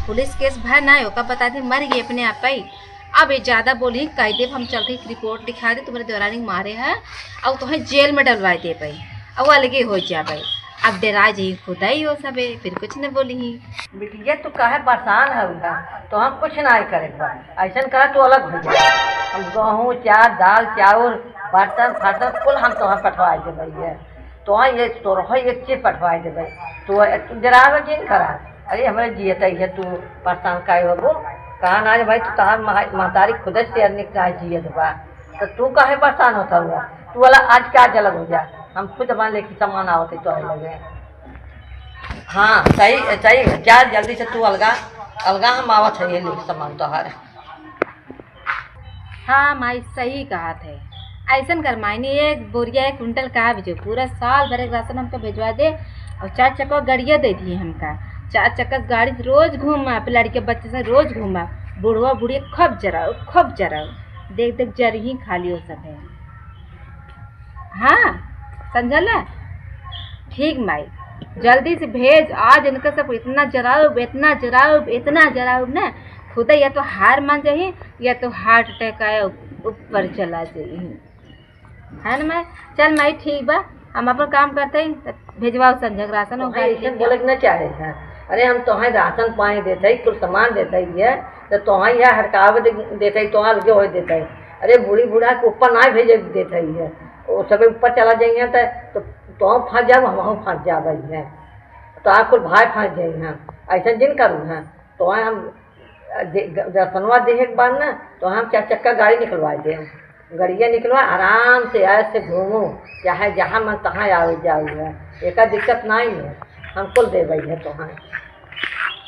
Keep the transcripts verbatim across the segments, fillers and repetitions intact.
पुलिस केस भय ना, ओका बता दे मर गई अपने आप ही। अब ये ज्यादा बोली, कह देब हम चल के रिपोर्ट लिखा दे, तुम्हारे देवरानी मारे है और तुम्हें जेल में डलवा देब, और अलगे हो जाबे। अब डेरा जी खुदा ही हो सबे, फिर कुछ न बोली ही। बिटिया, तू काहे परेशान है उधर? तो हम कुछ ना करे बा। ऐसन कहा तू अलग हो जा। हम गेहूं, चार, दाल, चाउर, बर्तन, फर्तन कुल हम तोहर पठवा देबे है। तोहर ये, तोहर एक चीज पठवा देबे। तू, तू जरावे जिन करा। अरे, हमरे जियत ही है, तू परेशान काहे होबो? कहा ना रे भाई, तू तोहर महा-, महतारी खुद से अन्य का जियत बा। तो तू काहे परेशान होता हुआ? तू वाला आज क्या जलग हो जा, हम खुद अपन लेके सामान आवत है तोहरे लगे। हाँ, सही, सही है। जा जल्दी से तू अलगा, अलगा हम आवत है ये लेके सामान तोहर। हाँ माई, सही कहत है। ऐसन कर माई, ने एक बोरिया, एक कुंटल का भेजो, पूरा साल भर के राशन हमका भेजवा दे और चार चक्का गड़िया दे दिए हमका। चार चक्का गाड़ी से रोज घूमा, अपने लड़के बच्चे से रोज घूमा, बुढ़वा बुढ़िया खूब जराओ, खूब जराओ, देख देख जरही खाली हो सब है। हाँ, समझला? ठीक माई, जल्दी से भेज। आज इनका सब इतना जराउब, इतना जराउब, इतना जराउब ना, खुदा या तो हार मान जाही या तो हार्ट अटैक आए, ऊपर चला जाही, है ना माई? चल माई, ठीक बा, हम अपन काम करते ही, तब भेजवाओ संझा के राशन हो भाई, गाड़ी ऐसे लेके। बोले के ना चाहे है। अरे, हम तोहे राशन पानी देते ही, कुल सामान देते ही है, तो तोहे यह हड़कावे दे-, देते ही, तोहे अलगे होए देते ही। अरे, बूढ़ी बूढ़ा के ऊपर ना भेजे देते ही है, वो सब ऊपर चला जाइए तो, तो तोहू फंस जाओ, हमहू फंस जाबे है, तो आप कुल भाई फंस जाए हैं। ऐसा जिन करू हैं, तो हम दे-, ग-, दर्शनवा देहे के बाद ना, तो हम चार चक्का गाड़ी निकलवा दे, गड़िया निकलवा, आराम से ऐसे घूमो, चाहे जहाँ मन तहाँ आओ जाओ है, एका दिक्कत नहीं है, हम कुल देबे है तोहर।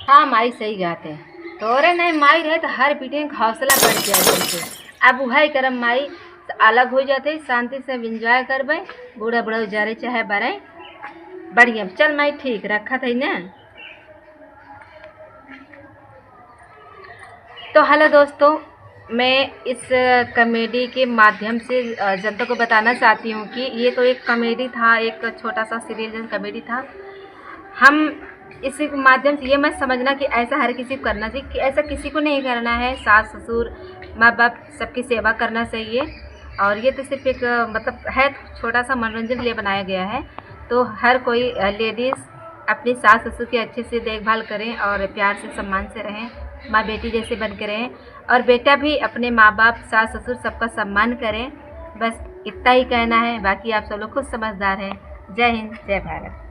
हाँ माई, सही बात है, तोरे नहीं माई रहे तो हर पीटे के हौसला बढ़ जाए तुमसे। अब वही करम माई, अलग हो जाते, शांति से अब एंजॉय करबे, बूढ़ा बूढ़ा उजारे चाहे बरे, बढ़िया। चल माई, ठीक रखत है ना। तो हेलो दोस्तों, मैं इस कॉमेडी के माध्यम से, अ, जनता को बताना चाहती हूँ कि ये तो एक कॉमेडी था, एक छोटा सा सीरियल जैसा कॉमेडी था। हम इसी के माध्यम से ये मत समझना कि ऐसा हर किसी को करना चाहिए, कि ऐसा किसी को नहीं करना है। सास, ससुर, माँ बाप सबकी सेवा करना चाहिए। और ये तो सिर्फ एक, अ, मतलब है, छोटा सा मनोरंजन के लिए बनाया गया है। तो हर कोई, अ, लेडीज अपने सास ससुर की अच्छे से देखभाल करें और प्यार से सम्मान से रहें, माँ बेटी जैसे बन के रहें। और बेटा भी अपने माँ बाप, सास ससुर सबका सम्मान करें। बस इतना ही कहना है, बाकी आप सब लोग खुद समझदार हैं। जय हिंद, जय भारत।